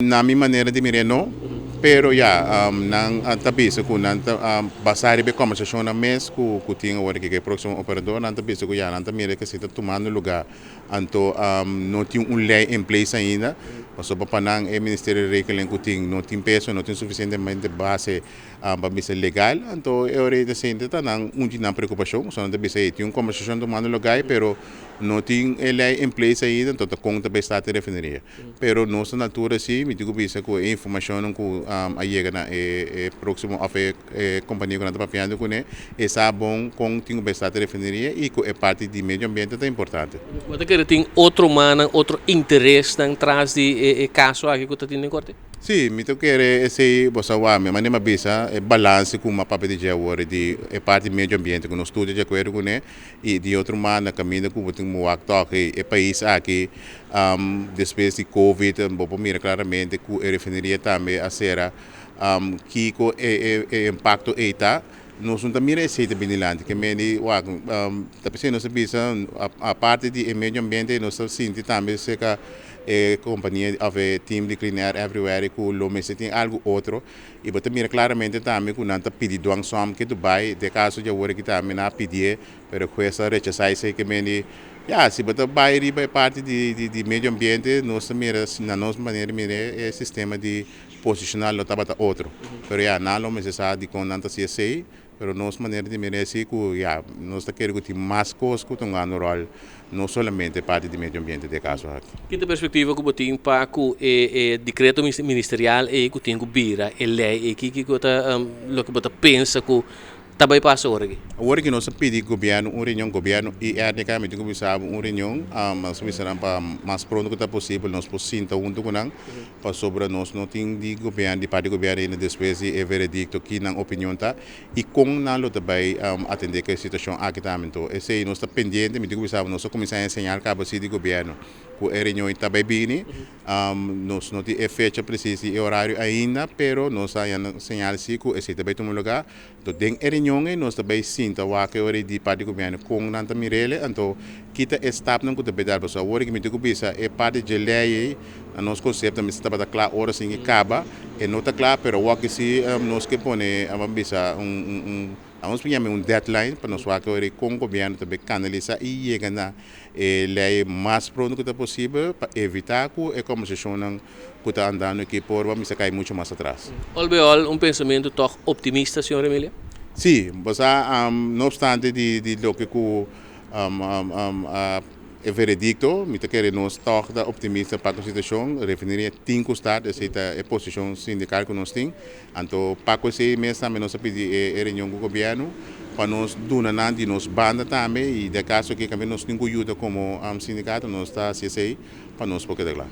Na mi manera di mira no, pero ya, nan ta bisa ku nan ta basá riba e kombersashonnan mes ku tin awor ku e próksimo operador, nan ta bisa ku ya nan ta mira ku esei ta tumando lugá. Anto no tin un lei in place ainda, pasobra pa nan e ministerio di regeling ku tin no tin peso, no tin sufisientemente base pa bisa legal. Anto e ora ei ta sinti ta nan un di nan preokupashon, so nan ta bisa ei tin un kombersashon tumando lugá pero no tin e lei in place ainda, anto ta kon ta bai start e refineria. Pero nos na altura si, mi tin ku bisa ku e informashonnan ku a yega na e próksimo òf e kompania ku nan ta papiando kuné, e sa bon kon tin ku bai start e refineria i ku e parti di medio ambiente ta importante. Bo ta kere tin otro mannan, otro interesnan tras di e kaso aki ku ta tin den korte? Si, mi ta kere esei bo sa wak. Mi manera mi a bisa e balanse ku mi a papia di dje awor di e parti medio ambiente ku nos tur ta di akuerdo kuné i di otro manda kaminda ku bo tin ku wak tòg e pais aki. Despues di Covid bo por mira claramente cu e refineria tambe a cera. Kico e impacto ey ta? Nos no ta mira esey ta bini dilanti. Ke mende wak ta p'esey nos ta bisa aparte di e medio ambiente nos ta sinti tambe cerca e compania of e team di Clean Air Everywhere cu lo mester tin algo otro y bo ta mira claramente tambe cu nan ta pidi dwangsom ke Dubai den caso di awor aki tambe nan a pidie. Pero hues a rechasá esei ke mende, ya, si bo ta bai riba e parti di medio ambiente, nos ta mira, na nos manera di mira e sistema di posishoná lo tabata otro. Pero ya, nan lo mester sa dikon nan ta hasi esei, pero nos manera di mira esei ku ya, nos ta kere ku tin mas kos ku ta hungando ròl, no solamente e parti di medio ambiente den e kaso aki. Ki ta e perspektiva ku bo tin pa ku e dekreto ministerial ei ku tin ku bira e lei ei? Kiko ta loke bo ta pensa ku ta bai pasa ora aki? Awor ki nos a pidi gobièrnu un reunion, gobièrnu i RDK, mi tin ku bisa bo un reunion, nos a bisa nan pa mas pronto ku ta posibel nos por sinta huntu ku nan, pasobra nos no tin di gobièrnu, di parti di gobièrnu ainda despues di e veredikto ki nan opinion ta i kon nan lo ta bai atendé ku e situashon aki tambe. Anto esei nos ta pendiente, mi tin ku bisa bo nos a kuminsá enseñar kaba si di gobièrnu ku e reunion ta bai bini. Nos no tin e fecha presis i e orario ainda, pero nos a haña señal si ku esei ta bai tuma lugá. Anto den e reunion ei nos ta bai sinta wak e ora ei di parti di gobièrnu kon nan ta mir'el, anto kita e stapnan ku ta bai dar. Pasobra awor ki mi tin ku bisa e parti dje lei ei na nos konsepto mester tabata kla ora sin e kaba, e no ta kla, pero awor ki si nos ke pone a bisa un un un yama un deadline pa nos wak e ora ei kon gobièrnu ta bai kanalisá i yega na e lei mas pronto ku ta posibel pa evitá ku e kombersashonnan ku ta andando aki por mester kai mucho mas atras. Ol bij ol un pensamentu tòg optimista, señor Emilia? Sí, bo sa, no opstante di loke ku e veredikto, mi ta kere nos tòg ta optimista pa ku situashon. Refineria tin ku start, esei ta e posishon sindikal ku nos tin. Anto pa ku esei mes tambe nos a pidi e reunion ku gobièrnu pa nos duna nan di nos banda tambe i den kaso ke tambe nos tin ku yuda komo sindikato nos ta hasi esei pa nos por keda kla.